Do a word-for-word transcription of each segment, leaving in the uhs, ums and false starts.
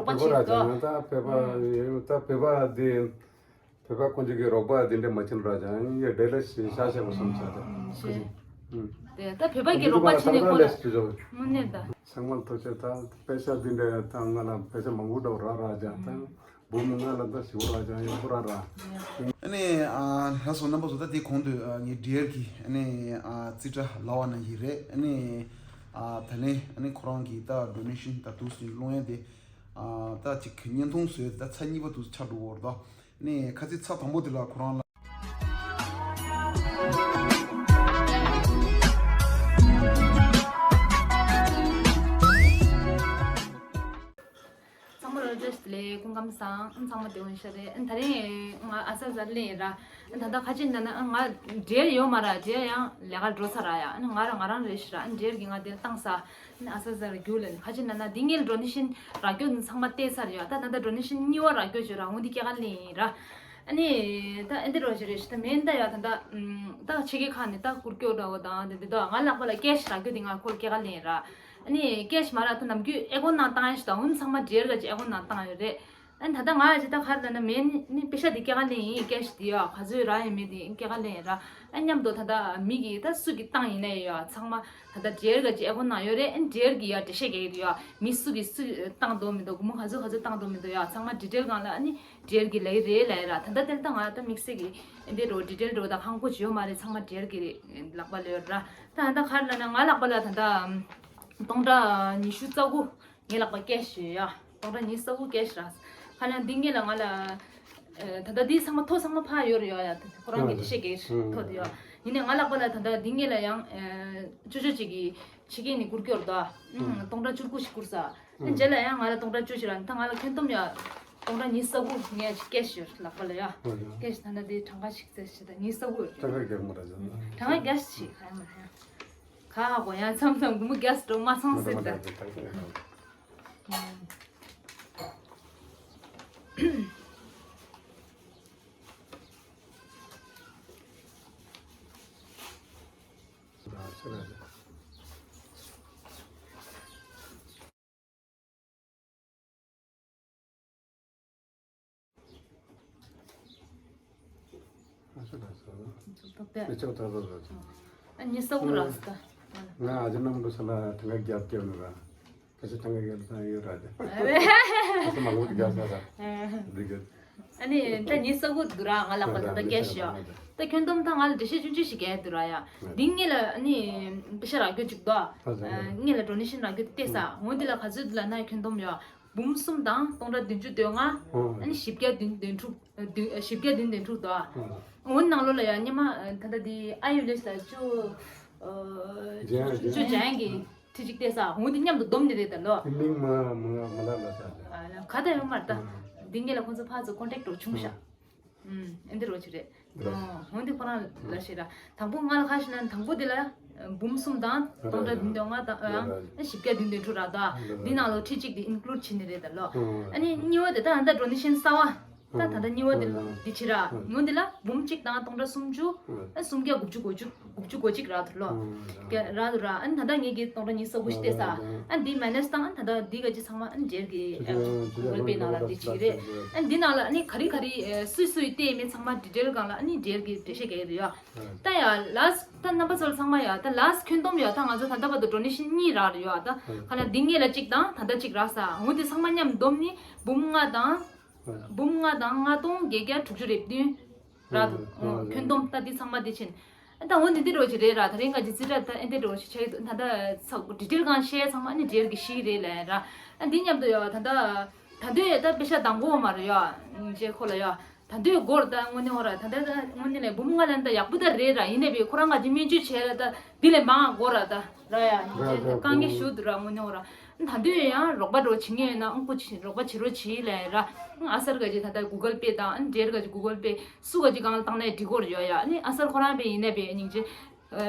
བོད་པ་ར་ཅང་ད་བོད་པ་ཡིན་ད་བོད་པ་འདི་བོད་པ་ཁོང་ཅིག་གི་རོགས་པ་འདི་འདྲ་མ་བྱིན་ར་ཅང་ཡིན་ཡ་འདྲེ་ལ་ཤ་ཤ་བ་སོང་ཆ་ད་ཤི་ཨུམ། དེ་ད་བོད་པ་གི་རོགས་པ་བྱིན་ནས་ཁོ་ལ་དངོས་གནས་ད། ཚང་མ་ཐུགས་རྗེ་ཆེ། ད་དཔེ་ཆ་འདི་འདྲ་ད་ང་ལ་དཔེ་ཆ་མང་པོ་འདྲ་བོ་རག་རག་ཀྱང་ད་འབུམ་ལྔ་ལ་ད་ཞེ་པོ་རག་ཀྱང་ཡག་པོ་རག་རག་ཨ་ནི་ཨ་ལྷ་སོ་རྣམ་པ་ཚོ་ད་དེ་གོང་དུ་ཨ་ངའི་འབྲེལ་གྱི་ཨ་ནི་ཨ་རྩིས་ཁྲ་ལབ་པ་ནང་བཞིན་རེད། ཨ་ནི་ཨ་ད་ལན་ཨ་ནི་ཁོ་རང་གི་ད་ཌོ་ནེ་ཤན་ད་དུས་སུ་སློང་ཡས་དེ་ཨ་ད་ཅིག་བརྙན་ཐུང་བཟོས་ད་ཚར་གཉིས་པ་དུས་ཆགས་འགྲོ་བར་ད། ནས་ཁ་ཚིག་ཚ་དང་པོ་དེ་ལ་ཁོ་རང་ལ། ཚང་མ་ལ་བཀྲ་ཤིས་བདེ་ལེགས། སྐུ་ཁམས་བཟང་། ཚང་མ་བདེ་པོ་ཡིན་ཤག་རེད། ད་རིང་ང་ཨ་ས་ཟར་ལེན་ཡིན་ར། ད་ལྟ་ཁ་ཆེ་ན་ན་ང་འབྲེལ་ཡོད་མ་ར། འབྲེལ་ཡང་ལས་ཀ་འགྲོ་ཚར་ར་ཡ། ང་ར་ང་རང་རེད་ཤི་ར། འབྲེལ་གྱི་ང་དེར་བཏང་ས། ཨ་ས་ཟར་རྒྱུག་ལ་ནི་ཁ་ཆེ་ན་ན་འདི་ངེད་ལ་ཌོ་ནེ་ཤན་རག་རྒྱུ་ནི་ཚང་མ་བལྟས་ཚར་ཡོད། ད་ད་ལྟ་ཌོ་ནེ་ཤན་གཉིས་པ་རག་རྒྱུ་བྱོས་ར། འོ་འདི་སྐྱེ་ག་ལེན་ཡིན་ར། ཨ་ནི་ད་ཨེ་འདི་རོ་ཞིག་རེད་ཤི་ད་མེད་ད་ཡ། ད་ད་ད་ཕྱི་རྒྱལ་ཁག་ནས་ད་སྐུར་སྐྱོད་འདྲ་བོ་དང་དེ་འདི་ད་ང་ལག་པ་ལ་ཀེ་ཤི་རག་རྒྱུ་དེ་ང་ཁོར་སྐྱེ་ག་ལེན་ར། ཨ་ནི་ཀེ་ཤི་མ་རག་ད་ནམ་རྒྱུན་ཨེ་ཀོན་ནང་བཏང་ཡ་ཞིག་ད་འོན་ཚང་མ་འབྲེལ་ག་ཅིག་ཨེ་ཀོན་ནང་བཏང་ཡོད་རེད། ཨ་ནི་ད་ལྟ་ང་ཡ་ཅིག་ད་ག་རེ་ལབ་ན་མེད་ནི་པེ་ཤ་དེ་སྐྱེ་ག་ལེན་ཡིན། ཀེ་ཤི་དེ་ཡ་ག་ཚོད་རག་ཡིན་མེད་དེ་སྐྱེ་ག་ལེན་ར། ཨ་མཉམ་དུ་ད་ལྟ་མི་གི་ད་སུ་གི་བཏང་ཡིན་ན་ཡ་ཚང་མ་ད་ལྟ་འབྲེལ་ག་ཅིག་ཨེ་ཀོན་ནང་ཡོད་རེད། ཨ་ནི་འབྲེལ་གི་ཡ་འགྲེལ་བཤད་རྒྱག་གི་རེད་ཡ། མི་སུ་གི་སུ་བཏང་འདུག་མི་འདུག་སྒོར་མོ་ག་ཚོད་ག་ཚོད་བཏང་འདུག་མི་འདུག་ཡ་ཚང་མ་ཌི་ཊེལ་སྒང་ལ་ཨ་ནི་འབྲེལ་གི་ལབ་ཀྱི་རེད་ལབ་ཡ་ར། ད་ལྟ་དེ་ལ་ད་ང་ད་དམིགས་བསལ་གི་འདི་འདྲ་བོ་ཌི་ཊེལ་འདྲ་བོ་ད་ཧང་གོ་ཅིག་ཡོད་མ་རེད། ཚང་མ་འབྲེལ་གི་རེད་ལག་པ་ལ་ཡོད་ར། ད་ད་ག་རེ་ལབ་ན་ང་ལག་པ་ལ་ད་ལྟ་སྟོང་ཕྲག་ཉི་ཤུ་རྩ་དགུ་ངའི་ལག་པ་ཀེ་ཤི་ཡོད་ཡ། སྟོང་ཕྲག་ཉི་ཤུ་རྩ་དགུ་ཀེ་ཤི་ར། ཁ་ན་འདི་ངེད་ལ་ང་ལ་ད་ལྟ་འདི་ཚང་མ་ཐོ་ཚང་མ་ཕར་ཡོད་རེད་ཡ། ཡ་ཁོ་རང་གི་འགྲེལ་བཤད་རྒྱག་ཐོ་དེ་ཡ། ཡིན་ནའི་ང་ལག་པ་ལ་ད་ལྟ་འདི་ངེད་ལ་ཡང་ཅོ་ཅོ་ཅིག་གི་ཕྱི་རྒྱལ་ནས་སྐུར་སྐྱོར་དོ། ཨུམ། སྟོང་ཕྲག་བཅུ་དགུ་ཞིག་བསྐུར་ས། ཨུམ། རྗེས་ལ་ཡང་ང་ལ་སྟོང་ཕྲག་བཅུ་ཞིག་རག་ནི་ད་ང་ལ་ཁྱོན་བསྡོམས་ཡ། སྟོང་ཕྲག་ཉི་ཤུ་རྩ་དགུ་ངས་ཅིག་ཀེ་ཤི་ཡོད་ལག་པ་ལ་ཡ། ཨོ་ཡ། ཀེ་ཤི་ད་ལྟ་དེ་གྲངས་ཀ་ཞིག་བཙལ་ཞིག་ད་ཉི་ཤུ་རྩ་དགུ་ཡོད། གྲངས་ཀ་རྒྱག་མ་རག་ཟེར་ན། གྲངས་ཀ་རྒྱག་ཞིག་ག་ཡ་མ་རེད་ཡ། ག་ཧ་གོ་ཡ་མཚམས་མཚམས་དགུ་མོ་རྒྱག་སི་འགྲོ་མ་སོང་ཟེར་ད། ཨུམ། ཨ་ཉི་ཤུ་རྩ་དགུ་རག་སོང་། ང་ཨ་ཅེ་རྣམ་པ་ཚོ་ལ་ཐང་ག་རྒྱབ་སྐྱོར་ནི་ར། ཁ་ཤས་ཐང་ག་རྒྱབ་ཐང་ཡོད་ར་ཏེ། ཨ་ཁ་ཤས་མང་པོ་རྒྱབ་ས་ར། འདི་གི། ཨ་ནི་ད་ཉི་ཤུ་རྩ་དགུ་འདུག་ར། ང་ལག་པ་ལ་ད་ལྟ་ཀེ་ཤི་ཡོད། ད་ཁྱོན་བསྡོམས་ད་ང་ལ་འགྲེལ་བཤད་ཆུང་ཆུང་ཞིག་རྒྱག་འདུག་ར་ཡ། འདི་ངེད་ལ་ཨ་ནི་པེ་ཤ་རག་རྒྱུ་གཅིག་འདུག་ཨ་ངེད་ལ་ཌོ་ནེ་ཤན་རག་རྒྱུ་དེ་ས་འོ་འདི་ལ་ག་ཚོད་འདུག་ལབ་ན་ཁྱོན་བསྡོམས་ཡོད། འབུམ་གསུམ་དང་སྟོང་ཕྲག་བདུན་ཅུ་དོན་ལྔ། ཨ་ནི་བཞི་བརྒྱ་བདུན་བདུན་དྲུག་བཞི་བརྒྱ་བདུན་བདུན་དྲུག་འདུག་ཨ། འོ་ནང་ལོགས་ལ་ཡ་སྙེ་མ་ད་ལྟ་འདི་ཨ་ཡུ་ལེ་ཤ་ལ་བཅུ་བཅུ་བྱ་ཡན་གྱི་ཁྲི་གཅིག་བལྟས་ས་འོ་འདི་མཉམ་དུ་བསྡོམས་ནི་རེད་ད་ལོ། མིང་མ་མ་མ་ལ་ལ་ས་ལ། ག་ད་ཡོད་མ་རེད་ད། འདི་ངེད་ལ་ཁོང་ཚོ་ཕར་ཚུར་ཀོན་ཊེག་འགྲོ་བྱུང་ཤག་ཨུམ། ཨེ་འདི་རོ་ཆུ་རེད། འོ་འདི་ཁོ་རང་ལ་ཤེས་ར། དང་པོ་ང་ལ་ཁ་ཤས་ན་དང་པོ་དེ་ལ་འབུམ་གསུམ་དང་སྟོང་ཕྲག་བདུན་དོན་ལྔ་དང་བཞི་བརྒྱ་བདུན་དོན་དྲུག་ར་ད། འདི་ནང་ལོ་ཁྲི་གཅིག་དེ་ཨིན་ཀླུཌ་བྱེད་ནི་རེད་ད་ལོ། ཨ་ནི་གཉིས་པ་དེ་ད་ད་ལྟ་ཌོ་ནེ་ཤན་གསར་བ། ད་ད་ལྟ་གཉིས་པ་དེ་འདི་ཕྱི་ར། ངོ་འདི་ལ་འབུམ་གཅིག་དང་སྟོང་ཕྲག་སུམ་ཅུ། ཨ་སུམ་བརྒྱ་དགུ་བཅུ་གོ་གཅིག་དགུ་བཅུ་གོ་གཅིག་རག་ཐུབ་ལོ། རག་ཐུབ་ར། ཨ་ནི་ད་ལྟ་ངེད་ཀྱི་སྟོང་ཕྲག་ཉི་ཤུ་རྩ་དགུ་ཞིག་སྟེར་ས། ཨ་ནི་འདི་མའི་ནས་དང་ཨ་ནི་ད་ལྟ་འདི་ག་ཅི་ཚང་མ་ཨ་ནི་འབྲེལ་གྱི་གུ་གལ་པེ་ནང་ལ་འདི་བྱེད་ཀྱི་རེད། ཨ་ནི་འདི་ནང་ལ་ཨ་ནི་ག་རེ་ག་རེ་སུས་སུས་སྟེར་མེད་ཚང་མ་ཌི་ཊེལ་སྒང་ལ་ཨ་ནི་འབྲེལ་གྱི་འགྲེལ་བཤད་རྒྱག་གི་རེད་ཡ། ད་ཡ་ལཱསི་ད་རྣམ་པ་ཚོ་ལ་ཚང་མ་ཡ་ད་ལཱསི་ཁྱོན་བསྡོམས་ཡ་ད་ང་ཚོ་ད་ལྟ་བར་དུ་ཌོ་ནེ་ཤན་གཉིས་རག་རེད་ཡ། ད་ཁ་ན་འདི་ངེད་ལ་གཅིག་དང་ད་ལྟ་གཅིག་རག་ས་འོ་འདི་ཚང་མ་མཉམ་བསྡོམས་ནི་འབུམ་ལྔ་དང་། འབུམ་ལྔ་དང་ལྔ་སྟོང་བརྒྱད་བརྒྱ་དྲུག་ཅུ་རེ་བདུན་རག་འདུག་ཨོ་ཁྱོན་བསྡོམས་ད་འདི་ཚང་མ་འདི་ཕྱིན། ད་འོ་འདི་འདི་འདྲ་བོ་ཞིག་རེད་ར། ད་རིང་ག་ཅི་རྩིས་ཁྲ་ད་ཨེ་འདི་འདྲ་བོ་ཞིག་ཆགས་ཡོད་འདུག་ད་ད་ཚ་ཌི་ཊེལ་གང་བཤད་ཚང་མ་ཨ་ནི་འབྲེལ་གྱི་གཞི་རེད་ལབ་ར། ཨ་འདི་མཉམ་དུ་ཡོད་ད་ད་ད་དུང་ཡོད་ད་པེ་ཤ་དང་པོ་མ་རེད་ཡོད་ཅེ་ཁོ་ལ་ཡོད། ད་དུང་སྒོར་ད་དངོས་གནས་ཧོ་ར་ད་ད་ད་དངོས་གནས་ལས་འབུམ་ལྔ་ལ་ད་ཡག་པོ་ད་རེད་ར། ཡིན་ནའི་བས་ཁོ་རང་ག་ཅི་སྨན་བཅོས་བྱས་ལ་ད་འདི་ལས་མང་སྒོར་ར་ད་ར་ཡ་ཡིན་ཅེ་ད་དཀའ་ངལ་ཞུ་འདུག་ར་དངོས་གནས་ཧོ་ར། ད་དུང་ཡང་རོགས་པ་འགྲོ་བྱེད་མཁན་ཡོད་ན་ཨང་ཀུ་ཆི་རོགས་པ་བྱེད་རོགས་བྱེད་ལབ་ར། ཨ་གསར་ག་ཅིག་ད་ལྟ་གུ་གལ་པེ་དང་ཨ་ནི་འབྲེལ་ག་ཅིག་གུ་གལ་པེ་སུ་ག་ཅིག་སྒང་ལ་བཏང་ནའི་འགྲིག་གོ་རེད་ཡ། ཡ་ཨ་ནི་ཨ་གསར་ཁོ་རང་པེ་ཡིན་ནའི་པེ་སྙིང་རྗེ་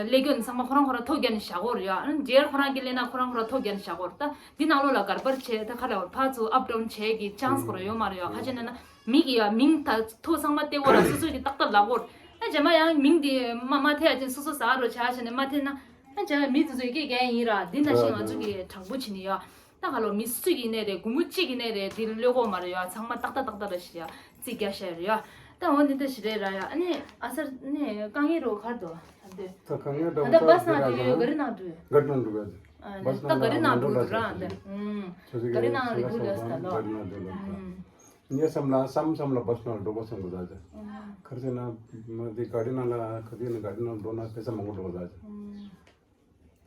ལས་སྐྱོན་ཚང་མ་ཁོ་རང་ཁོ་རང་ཐོ་རྒྱག་ནས་བཞག་གོ་རེད་ཡ། ཨ་ནི་འབྲེལ་ཁོ་རང་གི་ལས་ན་ཁོ་རང་ཁོ་རང་ཐོ་རྒྱག་ནས་བཞག་གོ་རེད། ད་འདི་ནང་ལོགས་ལ་གར་པར་བྱས་ད་ཁ་ལ་བར་ཕར་ཚུར་ཨབ་ཌའོན་བྱས་ཀྱི་ཅན་སི་ཁོ་རང་ཡོད་མ་རེད་ཡ། ཁ་ཅིག་ན་ན་མི་གི་ཡ་མིང་ད་ཐོ་ཚང་མ་བལྟས་གོ་ར་སོ་སོ་གི་ཏག་ཏག་ལབ་གོ་རེད། ཨ་རྗེས་མ་ཡང་མིང་འདི་མ་མ་འཐད་ཡ་ཅན་སོ་སོ་ཟ་རོ་བྱ་བྱས་ནས་མ་འཐད་ན། ཨ་ཅག་མི་དེ་ཚོའི་སྐད་རྒྱག་ཡིན་ར། འདི་ནང་བཞིན་ང་ཚོ་གི་དྲང་པོ་བྱེད་ནི་ཡོད། ད་ག་ལོ་མི་སུ་ཡིན་ནའི་རེད། སྒོར་མོ་གཅིག་ཡིན་ནའི་རེད། དེ་ལོས་གོ་མ་རེད་ཡ། ཚང་མ་ཏག་ཏག་ཏག་ཏག་རེད་ཤི་ཡ། རྩིས་རྒྱག་ཤ་རེད་ཡ། ད་འོ་འདི་འདྲ་ཞིག་རེད་ར་ཡ། ཨ་ནི་ཨ་སར་ནི་དཀའ་ངལ་རོ་གར་དོ་ད་འདི། ད་དཀའ་ངལ་འདྲ་ད་ལྟ་བ་བྷས་ནང་ད་འགྲོ་ཡོད། ག་རེ་ནང་འགྲོ་ཡོད། ག་རེ་ནང་འགྲོ་ཡོད། ཨ་ནི་བྷས་ད་ག་རེ་ནང་འགྲོ་འགྲོ་ར་འདི། ཨུམ། ཆུ་ཚོད་ག་རེ་ནང་ལ་འགྲོ་ལ་ས་ལ་ག་རེ་ནང་འགྲོ་ལ། ཨུམ། ངས་བསམ་ལ་བསམ་བསམ་ལ་བྷས་ནང་འགྲོ་དགོས་བསམ་དགོས་ད་ཅི། ཨུམ། ག་རེ་ཟེར་ན་མ་དེ་ག་རེ་ནང་ལ་ག་དེ་ནི་ག་རེ་ནང་འགྲོ་ན་པེ་ས་མང་པོ་འགྲོ་དགོས་ད་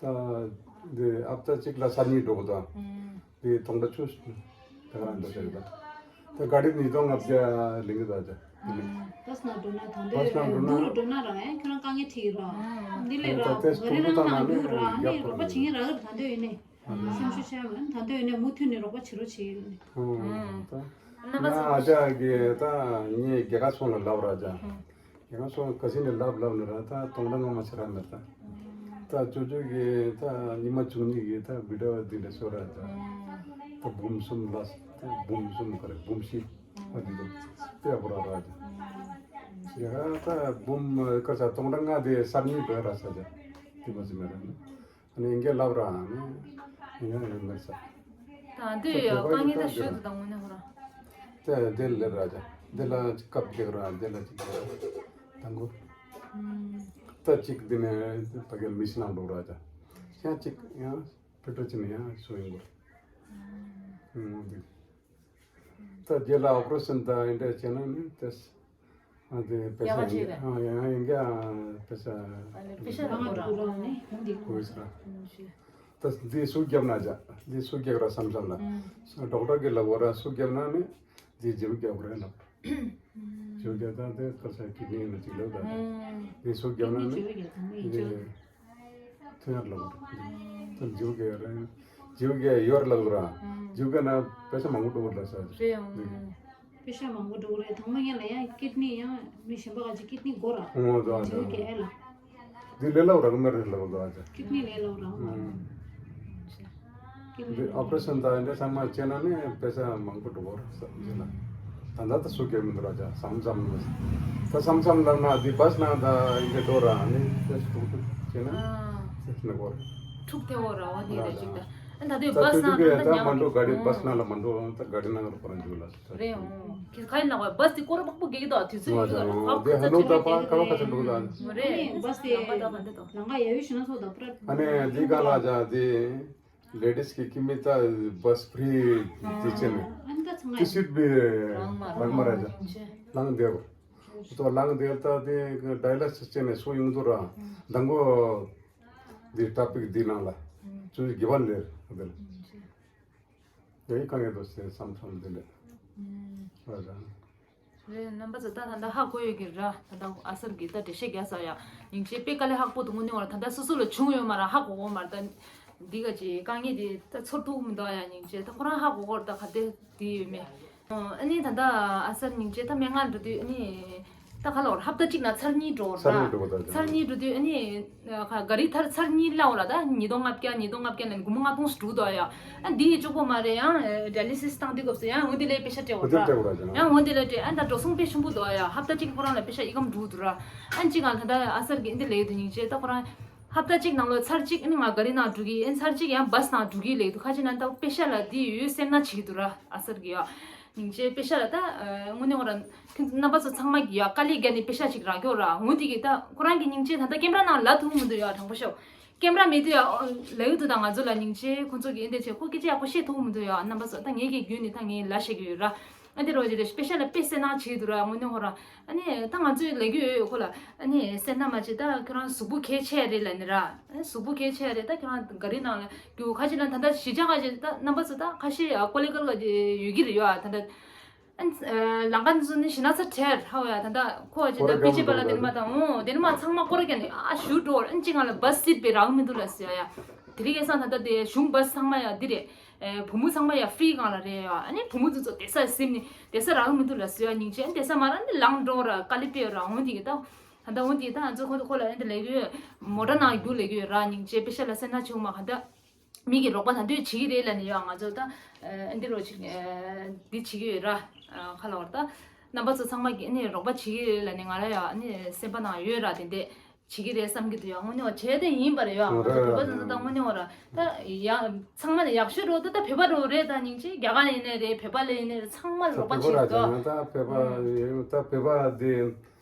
ཅི། ཨུམ། ད་འདི་ཨབ་ད་གཅིག་ལ་ས་གཉིས་འགྲོ་གི་འདུག་འདི་སྟོང་ཕྲག་བཅུ་ད་ག་རང་འགྲོ་ཟེར་གི་འདུག་ད་ག་རེ་ཉིས་སྟོང་ལྔ་བརྒྱ་ལེན་གི་འདུག་ད། བྷས་ནང་འགྲོ་ན་ད་འདོད་བྷས་ནང་འགྲོ་ན་འདུག་རུ་འགྲོ་ན་རང་ཡང་ཁྱོད་རང་དཀའ་ངལ་འཕྲད་ཀྱི་རོ། འདི་ལས་ར་ད་ལྟའི་ག་རེ་རང་ནང་འགྲོ་ར་ནི་རོགས་པ་བྱེད་ངེས་རག་གི་ད་འདོད་ཡིན་ནི། སེམས་ཤུགས་ཆེ་བ་ད་འདོད་ཡིན་ནི་མུ་མཐུད་ནས་རོགས་པ་བྱེད་རོགས་བྱེད་ཡིན་ནི། ད་རྣམ་པ་ང་ཨ་ཅག་གི་ད་ངའི་རྒྱ་གར་སོང་ལ་ལབ་ར་ཅག་ཡང་སོང་ཁ་སིན་ནས་ལབ་ལབ་ནི་ར་ད་སྟོང་ཕྲག་ལྔ་མ་ཆེ་ར་མེད་ད། ད་ཅོ་ཅོ་གི་ད་ཉི་མ་བཅུ་གཉིས་གི་ད་བི་ཌི་ཡོ་འདི་འདྲ་ཤོ་ར་ད། ད་འབུམ་གསུམ་ལ་ད་འབུམ་གསུམ་ག་རེ་འབུམ་བཞི་ཨ་འདི་ད་དཔེ་པོ་ར་ར་ད། ཡ་ད་འབུམ་ཁ་ས་སྟོང་ཕྲག་ལྔ་དེ་གསར་རྙིང་བོད་ར་ས་ད་དེ་མ་ཟི་མེད་ར་ནི། ཨ་ནི་ཨིན་སྐད་ལབ་ར་ཨ་ནི་ཨིན་ཡང་ཡོད་མེད་ས། ད་འདི་ཡོད་དཀའ་ངལ་ད་ཤོད་དུ་དང་ངོ་ནས་ཧོ་ར། དེ་དེ་ལས་ར་ཅག་འདི་ལ་ཅིག་སྐབས་རྒྱག་ར་འདི་ལ་ཅིག་རྒྱག་ར་དང་གོ། ད་ཅིག་འདི་ནས་ཕ་གིར་མི་ཤི་ནང་འགྲོ་ར་ཅག་ཡང་ཅིག་ཡང་ཕི་ཏྲ་ཅི་ནས་ཡང་སུ་ཡིན་གོ། ཨུ་འདི། ད་རྗེས་ལ་ཨོ་པ་རེ་ཤན་དང་ཨིན་འདྲ་བྱས་ན་ནི་དེ། ཨ་དེ་པེ་ཡག་པ་ཅིག་རེད། ཨ་ཡང་ཡིན་གྱི་ཨ་པེ་ས་ཨ་ལེ་པེ་ཤ་ལ་གོ་ར་ནི་ཧུང་འདི་གོ་ས་ར། ད་འདི་སུ་རྒྱབ་ན་ཇ་འདི་སུ་རྒྱབ་ར་བསམ་བསམ་ལ་ཨུམ་ཌོག་ཊར་གི་ལ་གོ་ར་སུ་རྒྱབ་ན་ནི་འདི་ཇེ་རུ་རྒྱབ་རེད་ལ་ཇེ་རུ་རྒྱབ་ད་དེ་ཁར་ས་ཀིཌ་ནི་ནི་ཅིག་ལོ་ད་ཨུམ་འདི་སུ་རྒྱབ་ན་ནི་ཀིཌ་ནི་ཇེ་རུ་རྒྱབ་ད་ནི་ཇེ་རུ། ཐོན་ཡར་ལ་གོ་ར་ད་ཇེ་རུ་རྒྱབ་ར་ཇེ་རུ་རྒྱབ་ཡོར་ལ་གོ་ར་ཇེ་རུ་རྒྱབ་ན་པེ་ས་མང་པོ་འགྲོ་གོ་ར་ས་རེད། པེ་ཤ་མང་པོ་འགྲོ་གི་རེད། དང་པོ་ཡན་ལ་ཡང་ཀིཌ་ནི་ཡང་མི་གཞན་པ་ག་ཅིག་ཀིཌ་ནི་དགོས་ར། ཨོ་ད་ད་ཇུ་ཀེ་ཨེ་ལ། འདི་ལས་སླ་པོ་རག་མེད་རེད་ལབ་ད་ད། ཀིཌ་ནི་ལས་སླ་པོ་རག་མ་རེད། ཀིཌ་ནི་འདི་ཨོ་པ་རེ་ཤན་ད་འདི་ཚང་མ་བྱས་ན་ནི་པེ་ས་མང་པོ་འགྲོ་གི་རེད་ཟེར་ན། ད་ད་ད་སུ་གེ་མི་འདུག་ར་ཅག་བསམ་བསམ་ལ། ད་བསམ་བསམ་ལབ་ན་འདི་བྷས་ནང་ད་ཡིན་གྱི་འགྲོ་ར་ནི་པེ་ས་ཐུག་ཐུག་བྱས་ན་ཨ་ཚེ་ན་གོ་ར། ཐུག་ཐེ་འོ་ར་འོ་འདི་རེད་ཅིག་ད། ཨ་ད་དུས་ད་བྷས་ཆུ་ནང་ཚོད་ད་ད་ཉམས་མ་འགྲོ་འགྲོ་ག་རེ་ཨོ། བྷས་ནང་ལ་མ་འགྲོ་ད་ག་རེ་ནང་ལ་ཁོ་རང་འཇུག་ལ་ས་རེད་ཨོ། ཁྱེད་ཁ་ཡིན་ལ་བ་བྷས་དེ་སྐོར་མང་པོ་གེ་གེ་དང་དུས་ཚོད་ཡོད་ལ་ཁ་ཁ་ཚ་ཚ་ཆེ་ཆེ་གེ་གེ་རེད། བྷས་དེ་ལམ་པ་ད་ག་འདི་དང་ལམ་ཁ་ཡ་ཡུ་ཤི་ན་ཚོ་ད་པུ་ར། ཨ་ནི་འདི་ག་ལ་ཇ་དེ་ལེ་ཌིས་ཀྱི་ཀི་མི་ད་བྷས་ཕི་རི་དེ་ཆེ་ནི་ཨ་ནི་ད་ཚང་དེ་སུད་པི་རང་མ་རང་མ་ར་ཇ་ལང་དེ་རུ་ཏོ་ལང་དེ་ད་དེ་ཌའི་ལ་སི་ཆེ་ནི་སོ་ཡོང་དུ་ར་དང་གོ་འདི་ཊོ་པིག་འདི་ནང་ལ་ཅུ་གི་བན་ལེར་འདི་ལ། ཡ་ཡི་གང་ཡོད་དོ་ཟེར་བསམ་བསམ་འདི་འདྲ། ཨ་ར། རེད། རྣམ་པ་ཚོ་ད་ད་ལྟ་ཧ་གོ་ཡོད་ཀྱི་ར། ད་ལྟ་ཨ་སར་གྱིས་ད་འགྲེལ་བཤད་རྒྱག་ས་ཡ་སྙིང་རྗེ་དཔེ་དཀའ་ལས་ཁག་པོ་འདུག་དངོས་གནས་བ་ད་ལྟ་སོ་སོ་ལ་བྱུང་ཡོད་མ་ར་ཧ་གོ་གོ་མ་ར། ད་འདི་ག་ཅིག་དཀའ་ངལ་དེ་ད་ཚོར་ཐུབ་མི་འདུག་ཡ་སྙིང་རྗེ། ད་ཁོ་རང་ཧ་གོ་གོ་ར་ད་ག་དེ་དེ་ཡོད་མེད། ཨ་ནི་ད་ལྟ་ཨ་སར་སྙིང་རྗེ་ད་སྨན་ཁང་འགྲོ་དུས་ཨ་ནི། ད་ག་ལ་བར་ཧབ་ཏ་གཅིག་ན་ཚར་གཉིས་འགྲོ་ར། ཚར་གཉིས་འགྲོ་གི་ད། ཚར་གཉིས་འགྲོ་དུས་ཨ་ནི། ག་རི་ཐར་ཚར་གཉིས་ལ་འོ་ལ་ད་ཉིས་སྟོང་ལྔ་བརྒྱ་ཉིས་སྟོང་ལྔ་བརྒྱ་ལ་སྒོར་མོ་ལྔ་སྟོང་ཙམ་འགྲོ་གི་འདུག་ཡ། ཨ་འདི་ཡི་གཅིག་པོ་མ་རེད། ཡང་ཌ་ཡ་ལི་སིས་བཏང་དུས་སྐབས་སུ་ཡང་འོ་འདི་ལས་པེ་ཤ་སྤྲད་འོ་འོ་འདི་སྤྲད་འོ་ར། ཡང་འོ་འདི་ལས་སྤྲད། ཨ་ད་འགྲོ་སོང་དཔེ་ཆེན་པོ་འདུག་ཡ། ཧབ་ཏ་གཅིག་ཁོ་རང་ལ་པེ་ཤ་ཨི་ཀམ་འགྲོ་འདུག་ར། ཨ་གཅིག་ག་ད་ད་ཨ་སར་གི་འདི་ལས་དུ་སྙིང་རྗེ་ད་ཁོ་རང་། ཧབ་ཏ་གཅིག་ནང་ལོ་ཚར་གཅིག་ཨ་ནི་ང་ག་རི་ནང་འགྲོ་གི་ཨ་ནི་ཚར་གཅིག་ཡང་བྷས་ནང་འགྲོ་གི་ལས་དུ་ཁ་ཅིག་ན་ད་པེ་ཤ་ལ་འདི་ཡོད་སེམས་ན་བྱེད་ཀྱི་འདུག་ར་ཨ་སར་གི་ཡ། སྙིང་རྗེ་པེ་ཤ་ལ་ད་དངོས་གནས་ཁོ་རང་ཁྱོད་རྣམ་པ་ཚོ་ཚང་མ་གི་ཡ་དཀའ་ལས་བརྒྱབ་ནས་པེ་ཤ་ཅིག་རག་གི་ཡོད་ར། འོ་འདི་གི་ད་ཁོ་རང་གི་སྙིང་རྗེ་ད་ལྟ་ཀེམ་ར་ནང་ལ་ཐུག་མི་འདུག་ཡ། དྲང་པོ་ཤོད། ཀེམ་ར་མེད་དུས་ཡ་ལ་ཡོད་དུ་ད་ང་ཚོ་ལ་སྙིང་རྗེ་ཁོ་ཚོ་གི་ཨེ་འདྲ་བྱས་ཁོ་སྐད་ཆ་ཡག་པོ་བཤད་ཐུབ་མི་འདུག་ཡ། རྣམ་པ་ཚོ་ད་ངེད་ཀྱི་བརྒྱུད་ནས་ད་ངས་ལ་བཤད་གི་ཡོད་ར། ཨ་འདི་རོ་ཅི་རེད། པེ་ཤ་ལ་དཔེ་སེམས་ནང་བྱེད་འདུག་ར་དངོས་གནས་ཁོ་ར། ཨ་ནི་ད་ང་ཚོའི་ལས་འགུལ་ཡོད་ཁོ་ལ་ཨ་ནི་སེམས་ནང་མ་བྱེད་ད་ཁྱོད་རང་གཟུགས་པོ་གལ་ཆེ་རེད་ལ་ནི་ར། ཨ་གཟུགས་པོ་གལ་ཆེ་རེད། ད་ཁྱོད་རང་ག་རི་ནང་ལ་རྒྱུ་ཁ་ཅིག་ལ་ད་ལྟ་གཞིས་ཆགས་ཁ་ཅིག་ད་རྣམ་པ་ཚོ་ད་ཁ་ཤས་ཀོ་ལི་ཀལ་ག་ཅིག་ཡོད་ཀྱི་རེད་ཡོད། ཨ་ད་ལྟ་ཨ་ལམ་ཁ་འདི་ཚོ་ནི་ཞེ་ན་ཚ་ཁྲེར་ཧ་བ་ཡ། ད་ལྟ་ཁོ་ག་ཅིག་ད་པི་ཇི་པ་ལ་དེ་ནི་མ་ད་འོ་དེ་ནི་མ་ཚང་མ་སྐོར་ར་ཀྱ་ནི་ཨ་ཞུ་འགྲོ་ཨ་ཅིག་ང་ལ་བྷས་སིད་པའི་རག་མི་འདུག་ལ་ཟེར་ཡ། དེ་རིང་ཁ་སང་ད་ལྟ་དེ་གཞུང་བྷས་ཚང་མ་ཡ་འདི་རེད། ཨེ་བུ་མོ་ཚང་མ་ཡ་ཧྥི་རི་སྒང་ལ་རེད་ཡ། ཨ་ནི་བུ་མོ་ཚོ་ཚོ་བསྡད་ས་ཟིན་ནི་བསྡད་ས་རག་མི་འདུག་ལ་ཟེར་ཡ། སྙིང་རྗེ་ཨ་ནི་བསྡད་ས་མ་རག་ནི་ལངས་འགྲོ་ར་དཀའ་ལས་དཔེ་ར་འོང་དེ་གི་ད། ད་ལྟ་འོང་དེ་གི་ད་ང་ཚོ་ཁོ་ཁོ་ལ་ཨ་ནི་ལས་གི་མོ་ཊ་ནང་རྒྱུག་ལས་གི་ཡོད་ར། སྙིང་རྗེ་པེ་ཤ་ལ་སེམས་ནང་བྱེད་འོང་མ་ག་ད་མི་གི་རོགས་པ་ད་འདོད་བྱེད་ཀྱི་རེད་ལ་ནི་ཡ། ང་ཚོ་ད་ཨ་འདི་རོ་ཅིག་འདི་བྱེད་ཀྱི་ཡོད་ར། ཁ་ལ་བར་ད་རྣམ་པ་ཚོ་ཚང་མ་གི་ཨ་ནི་རོགས་པ་བྱེད་ཀྱི་རེད་ལ་ནི་ང་ར་ཡ་ཨ་ནི་སེམས་པ་ནང་ཡོད་ར། དེ་འདྲས། བྱེད་ཀྱི་རེད་བསམ་གྱི་འདུག་ཡ། དངོས་གནས་བ་བྱས་ཏེ་ཡིན་པ་རེད་ཡ། ང་ཚོ་རེད་བོད་པ་རེད་ཚོ་ད་དངོས་གནས་བ་ར་ད་ཡ་ཚང་མ་ལ་ཡག་ཤོས་རོ་ད་ད་བོད་པ་རོ་རེད། ད་སྙིང་རྗེ་རྒྱ་གར་ཡིན་ནའི་རེད། བོད་པ་ལ་ཡིན་ནའི་རེད། ཚང་མ་ལ་རོགས་པ་བྱེད་ཀྱི་འདུག་ད་བོད་པ་ཡིན་ད་བོད་པ་འདི་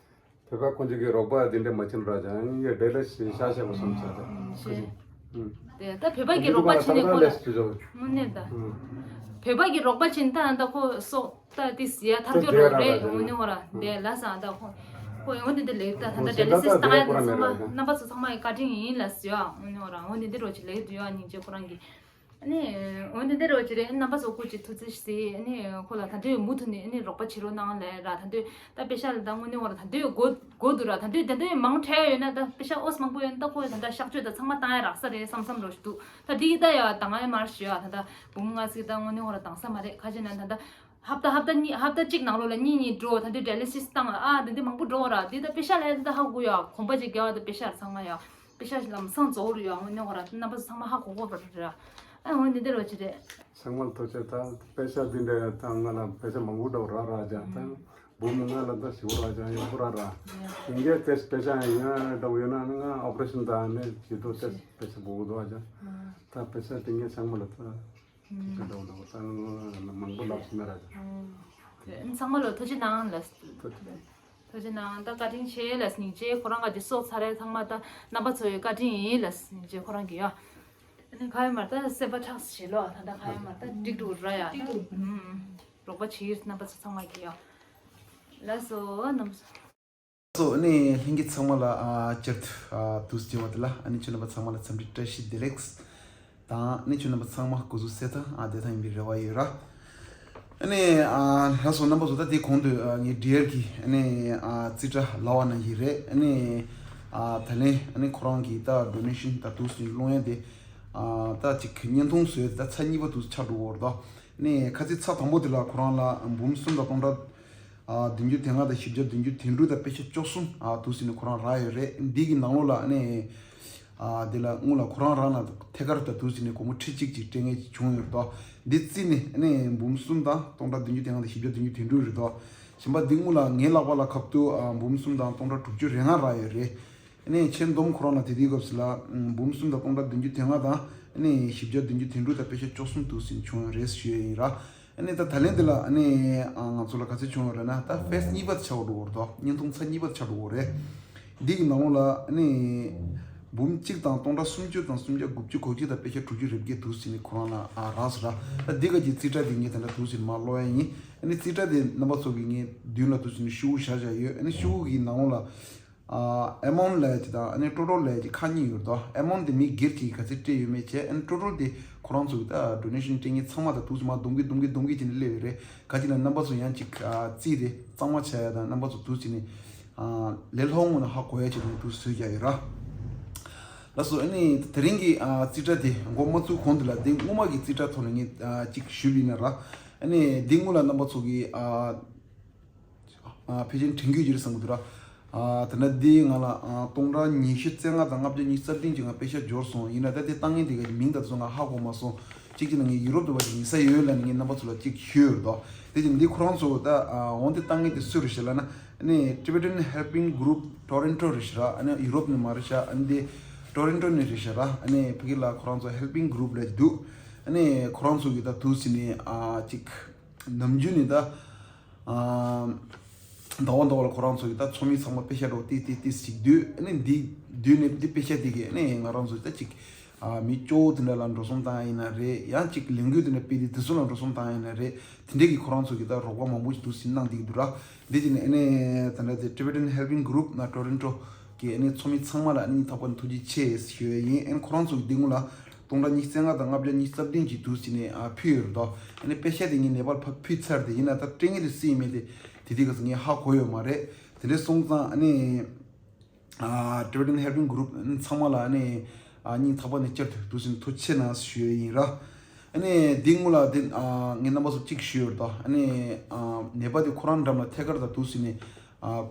བོད་པ་ཁོང་ཚོ་གི་རོགས་པ་འདི་འདྲ་མ་བྱིན་ར་ཅང་ཡ་འདྲེ་ལ་ཤ་ཤ་བ་སོང་ཆ་ད། དེ་ད་བོད་པ་གི་རོགས་པ་བྱིན་ནས་ཁོ་ལ་དངོས་གནས་ད་བོད་པ་གི་རོགས་པ་བྱིན་ད་ད་ཁོ་སོག་ད་དེ་ཟེར་ཡ་ཐར་རྒྱུ་རོགས་རེད། དངོས་གནས་བ་ར་དེ་ལ་སང་ད་ཁོ་ཁོ་འོན་ཏེ་དེ་ལེགས་ད་ད་ད་ཌེ་ལི་སིས་བཏང་ཡ་དེ་ཚང་མ་རྣམ་པ་ཚོ་ཚང་མ་ཡི་བཀའ་དྲིན་ཡིན་ལ་ཟེར་ཡ། དངོས་གནས་བ་ར་འོན་ཏེ་འདི་རོགས་ཅིག་ལེགས་འདུག་ཡ། སྙིང་རྗེ་ཁོ་རང་གི་ཨ་ནི་འོན་ཏེ་འདི་རོགས་ཅིག་རེད། རྣམ་པ་ཚོ་སྐུ་ཅིག་ཐུགས་རྗེ་གཟིགས། ཨ་ནི་ཁོ་ལ་ད་དུང་མུ་མཐུད་ནས་ཨ་ནི་རོགས་པ་བྱེད་རོགས་གནང་ལས་ར། ད་དུང་ད་པེ་ཤ་ལ་ད་དངོས་གནས་བ་ར་ད་དུང་དགོས་དགོས་འདུག་ར། ད་དུང་ད་དུང་མང་དྲགས་ཡོད་ན་ད་པེ་ཤ་ཨོས་མང་པོ་ཡོད་ན་ད་ཁོ་ད་ད་གཤག་བཅོས་ད་ཚང་མ་བཏང་ཡ་རག་ས་རེད་བསམ་བསམ་རོགས་ཞིག་འདུག་ད་འདི་ད་ཡ་དང་ཨེ་མར་ཞུ་ཡ། ད་ད་འབུམ་ལྔ་ཚིག་ད་དངོས་གནས་བ་ར་དང་ས་མ་རེད། ཁ་ཅིག་ན་ད་ད་ཧབ་ཏ་ཧབ་ཏ་གཉིས་ཧབ་ཏ་གཅིག་ནང་ལོགས་ལ་གཉིས་གཉིས་འགྲོ། ད་དུང་ཌེ་ལི་སིས་བཏང་ཨ་འདི་འདི་མང་པོ་འགྲོ་བ་ར། འདི་ད་པེ་ཤ་ལ་ད་ཧ་གོ་ཡ། གོམ་པ་ཅིག་རྒྱག་ད་པེ་ཤ་ཚང་མ་ཡ་པེ་ཤ་ལམ་སང་རྫོགས་རུ་ཡ། དངོས་གནས་བ་ར་རྣམ་པ་ཚོ་ཚང་མ་ཧ་གོ་གོ་བ་ར། ཨ་འོ་འདི་འདི་རོགས་ཅིག་རེད། ཚང་མ་ལ་ཐུགས་རྗེ་ཆེ། ད་པེ་ཤ་འདི་འདྲ་ད་ང་ལ་པེ་ཤ་མང་པོ་འགྲོ་ར་ར་ཅང་ད་འབུམ་ལྔ་ལ་ད་ཞིག་ར་ཅང་ཡོད་པ་ར་ར། ཡིན་གྱི་ཏེས་པེ་ཤ་ཡིན་ཡ་འདྲ་བོ་ཡོད་ན་ང་ཨོ་པ་རེ་ཤན་ད་ནས་ཇི་ཏོ་ཏེས་པེ་ཤ་བོ་དོ་ཨ་ཅང་ད་པེ་ཤ་དེ་ངས་ཚང་མ་ལ་ད་ཅི་འདྲ་བོ་འདྲ་བོ་ད་མང་པོ་ལབ་སོང་ན་ར་ཅང་། ཚང་མ་ལ་ཐུགས་རྗེ་གནང་ལ། ཐུགས་རྗེ་གནང་། ད་བཀའ་དྲིན་ཆེ་ལ་སྙིང་རྗེ། ཁོ་རང་ག་དེ་སོགས་ཚར་རེ་ཚང་མ་ད་རྣམ་པ་ཚོ་ཡི་བཀའ་དྲིན་ཡིན་ལ་སྙིང་རྗེ་ཁོ་རང་གི་ཡ། ཨ་ནི་ག་ཡོད་མར་ད་སེམས་པ་ཁྲག་ཞེ་ལོ་ད་ད་ག་ཡོད་མར་ད་འགྲིག་འགྲོ་ར་ཡ། ད་རོགས་པ་བྱེད་ཡིར་རྣམ་པ་ཚོ་ཚང་མ་གི་ཡ། ལགས་སོ་རྣམ་པ་ཚོ། ལགས་སོ། ཨ་ནི་ལྷན་རྒྱས་ཚང་མ་ལ་ཨ་བསྐྱར་དུ་ཨ་དུས་བྱེད་པ་དེ་ལ་ཨ་ནི་ཁྱོད་རྣམ་པ་ཚང་མ་ལ་འཚམས་འདྲི་བཀྲ་ཤིས་བདེ་ལེགས། དང་ནི་ཁྱོད་རྣམ་པ་ཚང་མ་སྐུ་གཟུགས་གསལ་ཐང་ཨ་བདེ་ཐང་ཡིན་པའི་རེ་བ་ཡོད་ར། ཨ་ནི་ཨ་ལགས་སོ་རྣམ་པ་ཚོ། ད་དེ་གོང་དུ་ཨ་ངའི་འབྲེལ་གྱི་ཨ་ནི་ཨ་རྩིས་ཁྲ་ལབ་པ་ནང་བཞིན་རེད། ཨ་ནི་ཨ་ད་ལན་ཨ་ནི་ཁོ་རང་གི་ད་ཌོ་ནེ་ཤན་ད་དུས་སུ་སློང་ཡ་དེ་ཨ་ད་ཅིག་བརྙན་ཐུང་བཟོས་ད་ཚར་གཉིས་པ་དུས་ཆགས་འགྲོ་གི་ཡོད་རེད་དོ། ཨ་ནི་ཁ་ཚིག་ཚར་དང་པོ་དེ་ལ་ཁོ་རང་ལ་འབུམ་གསུམ་དང་སྟོང་ཕྲག་ཨ་བདུན་ཅུ་དོན་ལྔ་དང་བཞི་བརྒྱ་བདུན་ཅུ་དོན་དྲུག་དང་པེ་ཤ་བཅུ་གསུམ་ཨ་དུས་སུ་ནས་ཁོ་རང་རག་ཡོད་རེད། འདི་གི་ནང་ལོགས་ལ་ཨ་ནི་ཨ་དེ་ལ་དངུལ་ལ་ཁོ་རང་རང་ལ་ཐད་ཀར་དུ་དུས་ཟིན་ནས་སྒོར་མོ་ཁྲི་གཅིག་ཅིག་སྤྲད་མཁན་ཅིག་བྱུང་ཡོད་རེད་དོ། འདི་རྩིས་ནས་ཨ་ནི་འབུམ་གསུམ་དང་སྟོང་ཕྲག་བདུན་ཅུ་དོན་ལྔ་དང་བཞི་བརྒྱ་བདུན་ཅུ་དོན་དྲུག་རེད་དོ། གཞན་པ་འདི་དངུལ་ལ་ངའི་ལག་པ་ལ་ཁ་ཐུག་ཨ་འབུམ་གསུམ་དང་སྟོང་ཕྲག་དྲུག་ཅུ་རེ་ལྔ་རག་ཡོད་རེད། ཨ་ནི་ཁྱེད་འདོམ་ཁོ་རང་ལ་དེ་དུས་སྐབས་སུ་ལ་འབུམ་གསུམ་དང་སྟོང་ཕྲག་བདུན་ཅུ་དོན་ལྔ་དང་ཨ་ནི་བཞི་བརྒྱ་བདུན་ཅུ་དོན་དྲུག་དང་པེ་ཤ་བཅུ་གསུམ་དུ་ཟིན་བྱུང་ཡོད་རེད་ཞུ་ཡ་ཡིན་ར། ཨ་ནི་ད་ད་ལན་འདི་ལ་ཨ་ནི་ཨ་ང་ཚོ་ལ་ག་ཚོད་བྱུང་ཡོད་ལབ་ན། ད་ཕེས་གཉིས་པ་ཆགས་འགྲོ་བར་དོ། བརྙན་ཐུང་ཚར་གཉིས་པ་ཆགས་འགྲོ་བ་རེད། འདི་གི་ནང་ལོགས་ལ་ཨ་ནི་འབུམ་གཅིག་དང་སྟོང་ཕྲག་སུམ་ཅུ་དང་སུམ་བརྒྱ་དགུ་བཅུ་གོ་གཅིག་དང་པེ་ཤ་དྲུག་ཅུ་རེ་བརྒྱད་དུ་ཟིན་ནས་ཁོ་རང་ལ་ཨ་རག་སོང་ར། ད་འདི་ག་གི་རྩིས་ཁྲ་དེ་ངས་དེ་འདྲ་དུ་ཟིན་མ་ཀློག་ཡ་ཡིན། ཨ་ནི་རྩིས་ཁྲ་དེ་རྣམ་པ་ཚོ་གི་ངས་མདུན་ལ་དུ་ཟིན་ཤུ་གུ་བཞག་བཞག་ཡོད། ཨ་ནི་ཤུ་གུ་གི་ནང་ལོགས་ལ་ཨ་ཨེ་མའུན་ཊི་ལབ་ཡ་ཅིག་དང་ཨ་ནི་ཊོ་ཊལ་ལབ་ཡ་ཅིག་ཁག་གཉིས་ཡོད་དོ། ཨེ་མའུན་ཊི་དེ་མི་སྒེར་གྱིས་ག་ཚད་སྤྲད་ཡོད་མེད་བྱས། ཨ་ནི་ཊོ་ཊལ་དེ་ཁོ་རང་ཚོ་གི་ད་ཌོ་ནེ་ཤན་སྤྲད་མཁན་ཚང་མ་ད་དུས་སུ་མ་སྡོམ་གི་སྡོམ་གི་སྡོམ་གི་བྱས་ནས་སླེབས་ཡོད་རེད། ག་ཅིག་ན་རྣམ་པ་ཚོ་ཡང་ཅིག་ཨ་རྩིས་དེ་གཙང་མ་བྱ་ཡ་དང་རྣམ་པ་ཚོ་དུས་ཚོད་ནས་ཨ་ལས་སླ་བོ་ངོ་ན་ཧ་གོ་ཡ་ཆེད་དུ་དུས་བཟོས་རྒྱག་ཡོད་ར། ལགས་སོ། ཨ་ནི་དེ་རིང་གི་ཨ་རྩིས་ཁྲ་དེ་འགོ་མ་བཙུགས་གོང་དུ་ལ་དེ་སྔོན་མ་གི་རྩིས་ཁྲ་ཐོག་ནས་ངས་ཨ་ཅིག་ཞུས་པ་ཡིན་ན་ར། ཨ་ནི་དེ་སྔོན་ལ་རྣམ་པ་ཚོ་གི་ཨ་ཨ་ཕལ་ཆེར་དྲན་རྒྱུ་ཡོད་རེད་བསམ་གི་འདུག་ར། ཨ་དེ་འདྲ་དེ་ང་ལ་ཨ་སྟོང་ཕྲག་ཉི་ཤུ་རྩ་ལྔ་དང་ལྔ་བརྒྱ་ཉི་ཤུ་རྩ་བདུན་ཅིག་ང་པེ་ཤ་འབྱོར་སོང་། ཡིན་ན་ད་དེ་བཏང་མཁན་དེ་ག་གི་མིང་དང་ཚོ་ང་ཧ་གོ་མ་སོང་། གཅིག་བྱས་ན་ངས་ཡུ་རོབ་དུ་བ་ཞིག་ཡིན་ས་ཡོད་ལབ་ནས་ངས་རྣམ་པ་ཚོ་ལ་གཅིག་ཞུས་ཡོད་དོ། དེ་བཞིན་འདི་ཁོ་རང་ཚོ་ད་ཨ་འོན་ཏེ་བཏང་མཁན་དེ་སུ་རེད་ཤག་ལབ་ན། ཨ་ནི་Tibetan Helping Group Toronto རེད་ཤག་ར། ཨ་ནི་ཡུ་རོབ་ནས་མ་རེད་ཤག་ཨ་ནི་དེ་ཊོ་རོན་ཊོ་ནས་རེད་ཤག་ར། ཨ་ནི་ཕ་གི་ལ་ཁོ་རང་ཚོ་Helping Group ལབ་ཀྱི་འདུག་ཨ་ནི་ཁོ་རང་ཚོ་གི་ད་དུས་ཚོད་ནས་ཨ་གཅིག་ནམ་རྒྱུན་ནས་ད་ཨ་ཟླ་བ་ཟླ་བ་ལ་ཁོ་རང་ཚོ་གི་ད་ཚོགས་མི་ཚང་མ་པེ་ཤ་འདྲ་བོ་ཏིས་ཏིས་ཏིས་ཅིག་བསྡུས། ཨ་ནི་འདི་བསྡུས་ནས་འདི་པེ་ཤ་དེ་གི་ཨ་ནི་ང་རང་ཚོ་ད་ཅིག་ཨ་མི་སྐྱོ་བོ་དེ་འདྲ་ལ་འགྲོ་སོང་བཏང་ཡ་ཡིན་ན་རེད། ཡང་ཅིག་ལས་འགུལ་དེ་འདྲ་སྤེལ་ཏེ་དེ་ཚོ་ལ་འགྲོ་སོང་བཏང་ཡ་ཡིན་ན་རེད། དེ་འདྲས་ཀྱི་ཁོ་རང་ཚོ་གི་ད་རོགས་པ་མང་པོ་ཞིག་འདུག་སེ་གནང་བསྡད་ཀྱི་འདུག་ར། འདི་བྱས་ནས་ཨ་ནི་ད་ལྟ་དེ་Tibetan Helping Group ནང་ཊོ་རོན་ཊོ་གི་ཨ་ནི་ཚོགས་མི་ཚང་མ་ལ་ཨ་ནི་སྙིང་ཐག་པ་ནས་ཐུགས་རྗེ་ཆེ་ཞུ་ཡ་ཡིན། ཨ་ནི་ཁོ་རང་ཚོ་གི་འདི་སྔོན་ལ་སྟོང་ཕྲག་ཉི་ཤུ་རྩ་ལྔ་དང་ལྔ་བརྒྱ་ཉི་ཤུ་རྩ་བདུན་ཅིག་འདུག་སེ་ནས་ཨ་ཕུལ་ཡོད་རེད་དོ། ཨ་ནི་པེ་ཤ་དེ་ངས་ནེ་པཱལ་ཕར་ཕུལ་ཚར་ཏེ། ཡིན་ན་ད་སྤྲད་མཁན་དེ་སུ་ཡིན་མིན་དེ་དེ་དུས་སྐབས་སུ་ངས་ཧ་གོ་ཡོད་མ་རེད། དེ་འདྲས་སོང་ཙང་ཨ་ནི། ཨ་Tibetan Helping Group ཚང་མ་ལ་ཨ་ནི་ཨ་སྙིང་ཐག་པ་ནས་བསྐྱར་དུ་དུས་ཚོད་ཐུགས་རྗེ་ཆེ་གནང་ཞུ་ཡ་ཡིན་ར། ཨ་ནི་འདི་སྔོན་ལ་དེ་ཨ་ངས་རྣམ་པ་ཚོ་གཅིག་ཞུས་ཡོད་རེད་དོ། ཨ་ནི་ཨ་ནེ་པཱལ་དེ་ཁོ་རང་འགྲམ་ལ་ཐད་ཀར་དང་དུས་ཚོད་ནས་ཨ་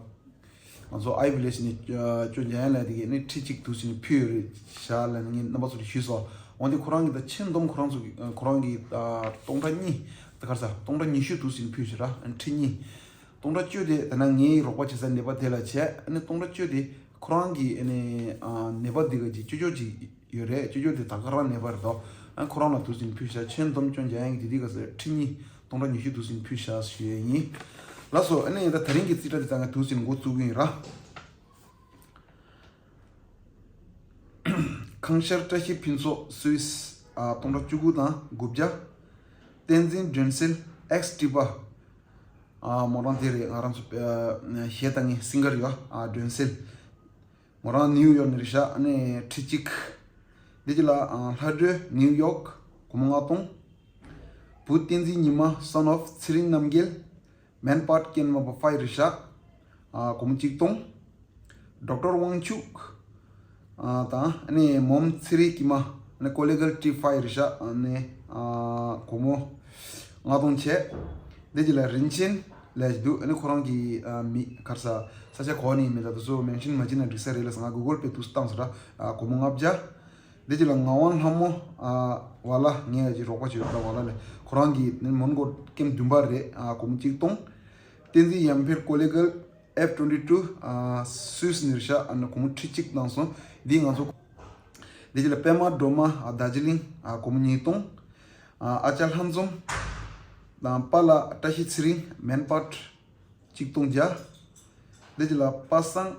ང་ཚོ་ཨའི་བི་ལེ་ཇི་ནས་ཨ་ཅོ་འཇམ་དབྱངས་ལགས་དེ་གིས་ཨ་ནི་ཁྲི་གཅིག་དུས་ཚོད་ནས་ཕུལ་ཡོད་རེད་ཤག་ལབ་ནས་ངས་རྣམ་པ་ཚོ་ལ་ཞུས་སོང་། འོན་ཏེ་ཁོ་རང་གིས་ད་ཁྱེད་འདོམ་ཁོ་རང་ཚོ་གི་ཁོ་རང་གིས་ཨ་སྟོང་ཕྲག་གཉིས་ད་ག་རེ་ཟ་སྟོང་ཕྲག་ཉི་ཤུ་དུས་ཚོད་ནས་ཕུལ་ཞིག་ར། ཨ་ནི་ཁྲི་གཉིས། སྟོང་ཕྲག་བཅུ་དེ་ད་ནང་ངའི་རོགས་པ་བྱེད་ས་ནེ་པ་དེ་ལ་བྱས། ཨ་ནི་སྟོང་ཕྲག་བཅུ་དེ་ ཁོ་རང་གི་ཨ་ནི་ཨ་ནད་པ་འདི་ག་ཅིག་ཅོ་ཅོ་ཅིག་ཡོད་རེད། ཅོ་ཅོ་དེ་ད་ག་རང་ནད་པ་རེད་དོ། ཨ་ཁོ་རང་ལ་དུས་ཟིན་ཕུལ་ཤག་མཆན་འདོམས་སྐྱོན་རྒྱག་ཡག་གི་དེ་དུས་ག་ཟེར་ཁྲི་གཉིས་སྟོང་ཕྲག་ཉི་ཤུ་དུས་ཟིན་ཕུལ་ཤག་ཞུ་ཡས་ཡིན། ལགས་སོ། ཨ་ནི་ད་དེ་རིང་གི་རྩིས་ཁྲ་དེ་ད་ང་དུས་ཟིན་འགོ་བཙུགས་ཀྱི་ཡིན་ར། ཁང་ཤར་བཀྲ་ཤིས་ཕུན་ཚོགས་སུད་སི། ཨ་སྟོང་ཕྲག་བཅུ་དགུ་དང་དགུ་བརྒྱ། བསྟན་འཛིན་སྒྲོན་གསལ་ཨེགས་ཊི་པ། ཨ་མོ་རང་དེ་རེད། ང་རང་ཚོ་ཨ་གཞས་བཏང་མཁན་སིང་གར་ཡོད། ཨ་སྒྲོན་གསལ། མོ་རང་ནིའུ་ཡོག་ནས་རེད་ཤག་ཨ་ནི་ཁྲི་གཅིག་འདི་གཅིག་ལ་ཨ་ལྷ་སྒྲོལ་ནིའུ་ཡོག་སྒོར་མོ་ལྔ་སྟོང་། བུ་བསྟན་འཛིན་ཉི་མ་son of ཚེ་རིང་རྣམ་རྒྱལ། མན་པཱར་ཀེན་མ་པ་ཕའི་རེད་ཤག་ཨ་སྒོར་མོ་གཅིག་སྟོང་། ཌོག་ཊར་དབང་ཕྱུག་ཨ་དང་ཨ་ནི་མོམ་ཚེ་རིང་སྐྱིད་མ། ཨ་ནི་ཀོ་ལེ་གལ་ཊི་ཕའི་རེད་ཤག་ཨ་ནི་ཨ་སྒོར་མོ་ལྔ་སྟོང་བྱས། འདི་གཅིག་ལ་རིན་ཆེན་ལབ་ཀྱི་འདུག་ཨ་ནི་ཁོ་རང་གི་ཨ་མི་ག་རེ་ཟ་ས་ཆ་གོ་ནི་མི་ད་དུ་སོ་མེན་ཤན་མ་བྱེད་ན་འགྲིག་ས་རེད་ལབ་སོང་། ང་གུ་གལ་པེ་དུ་བཏང་སོང་ར། ཨ་སྒོར་མོ་ལྔ་བརྒྱ། འདི་གཅིག་ལ་ངག་དབང་ལྷ་མོ། ཨ་ཝ་ལ་ངའི་ཨ་ཅེ་རོགས་པ་ཅིག་ཡོད་པ་ཝ་ལ་ལབ། ཁོ་རང་གི་ནི་མོན་གྷོ་ཀེམ་བདུན་པ་རེད། ཨ་སྒོར་མོ་གཅིག་སྟོང་། བསྟན་འཛིན་ཡར་འཕེལ་ཀོ་ལེ་གལ་ཨེཕ་ཊུ་ཝེན་ཊི་ཊུ། ཨ་སུད་སི་ནས་རེད་ཤག་ཨ་ནི་སྒོར་མོ་ཁྲི་གཅིག་བཏང་སོང་། འདི་ང་ཚོ། འདི་གཅིག་ལ་པད་མ་སྒྲོལ་མ། ཨ་རྡོ་རྗེ་གླིང་། ཨ་སྒོར་མོ་ཉིས་སྟོང་། ཨ་ཨ་ཅག་ལྷ་འཛོམས་དང་པཱ་ལགས་བཀྲ་ཤིས་ཚེ་རིང་མན་པཱར་གཅིག་སྟོང་བརྒྱ། འདི་གཅིག་ལ་པ་སངས་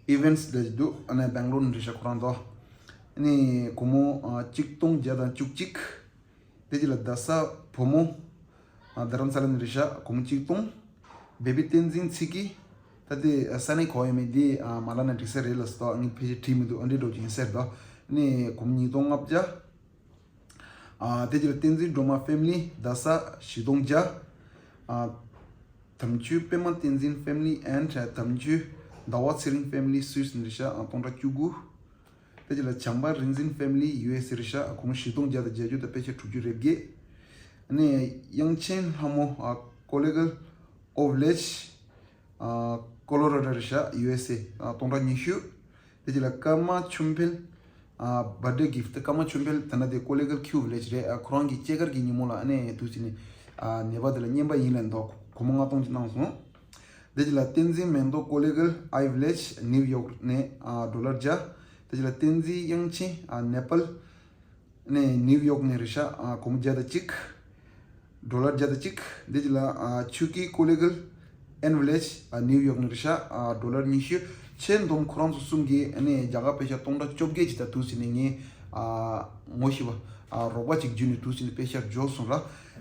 ཨི་ཝེན་ཊི་ལབ་ཀྱི་འདུག་ཨ་ནི་སྦེང་ལོར་ནས་རེད་ཤག་ཁོ་རང་དོ། ཨ་ནི་སྒོར་མོ་ཨ་གཅིག་སྟོང་བརྒྱ་དང་བཅུ་གཅིག་འདི་གཅིག་ལ་རྡ་ས་བུ་མོ། ཨ་རྡ་རམ་ས་ལ་ནས་རེད་ཤག་སྒོར་མོ་གཅིག་སྟོང་། བེ་བི་བསྟན་འཛིན་ཚེ་སྐྱིད། ད་དེ་ས་གནས་གོ་ཡོད་མེད་དེ་ཨ་མ་ལབ་ན་འགྲིག་ས་རེད་ལབ་སོང་། ངས་ཕལ་ཆེར་བྲིས་མི་འདུག་ཨ་འདྲའི་འགྲོ་གི་ཡིན་ཟེར་དོ། ཨ་ནི་སྒོར་མོ་ཉིས་སྟོང་ལྔ་བརྒྱ། ཨ་དེ་གཅིག་ལ་བསྟན་འཛིན་སྒྲོལ་མ་ཕེ་མི་ལི་རྡ་ས་བཞི་སྟོང་བརྒྱ། ཨ་དམ་ཆོས་པད་མ་བསྟན་འཛིན་ཕེ་མི་ལི་ཨེན་ཌི་དམ་ཆོས་ཟླ་བ་ཚེ་རིང་ཕེ་མི་ལི་སུད་སི་ནས་རེད་ཤག་ཨ་སྟོང་ཕྲག་བཅུ་དགུ། དེ་གཅིག་ལ་བྱམས་པ་རིག་འཛིན་ཕེ་མི་ལི་ཡུ་ཨེས་ཨེ་རེད་ཤག་ཨ་སྒོར་མོ་བཞི་སྟོང་བརྒྱ་དང་བརྒྱད་ཅུ་དང་པད་ཤག་དྲུག་ཅུ་རེ་བརྒྱད། ཨ་ནི་དབྱངས་ཆེན་ལྷ་མོ་ཨ་ཀོ་ལེ་གལ་ཨོ་ཝི་ལེཇ། ཨ་ཀོ་ལོ་ར་ཌོ་རེད་ཤག་ཡུ་ཨེས་ཨེ། ཨ་སྟོང་ཕྲག་ཉི་ཤུ། དེ་གཅིག་ལ་ཀརྨ་ཆོས་འཕེལ། ཨ་བར་ཌེ་གིཕ་ཊི། ཀརྨ་ཆོས་འཕེལ་ད་ནི་དེ་ཀོ་ལེ་གལ་ཁིའུ་ཝི་ལེཇ་རེད། ཨ་ཁོ་རང་གི་སྐྱེས་སྐར་གྱི་ཉིན་མོ་ལ་ཨ་ནི་དུས་ཚོད་ནི་ཨ་ནད་པ་དེ་ལ་རྔན་པ་ཡིན་ལབ་འདུག་སྒོར་མོ་ལྔ་སྟོང་ཅིག་གནང་སོང་། དེ་གཅིག་ལ་བསྟན་འཛིན་མེ་ཏོག་ཀོ་ལེ་གལ་ཨའི་ཝི་ལེཇ་ནིའུ་ཡོག་ནས་ཨ་ཌོ་ལར་བརྒྱ། དེ་གཅིག་ལ་བསྟན་འཛིན་དབྱངས་ཆེན་ཨ་ནེ་པཱལ་ནས་ནིའུ་ཡོག་ནས་རེད་ཤག་ཨ་སྒོར་མོ་བརྒྱ་དང་གཅིག་ཌོ་ལར་བརྒྱ་དང་གཅིག་འདི་གཅིག་ལ་ཨ་ཆོས་སྐྱིད་ཀོ་ལེ་གལ་ཨེན་ཝི་ལེཇ་ཨ་ནིའུ་ཡོག་ནས་རེད་ཤག་ཨ་ཌོ་ལར་ཉི་ཤུ། མཆན་འདོམས་ཁོ་རང་ཚོ་གསུམ་གྱིས་ཨ་ནི་རྒྱ་གར་པད་ཤག་སྟོང་ཕྲག་བཅོ་བརྒྱད་ཅིག་ད་དུས་ཚོད་ནས་ངས་ཨ་ངོ་ཤེས་པ་ཨ་རོགས་པ་ཅིག་བརྒྱུད་ནས་དུས་ཚོད་ནས་པད་ཤག་འབྱོར་སོང་ར།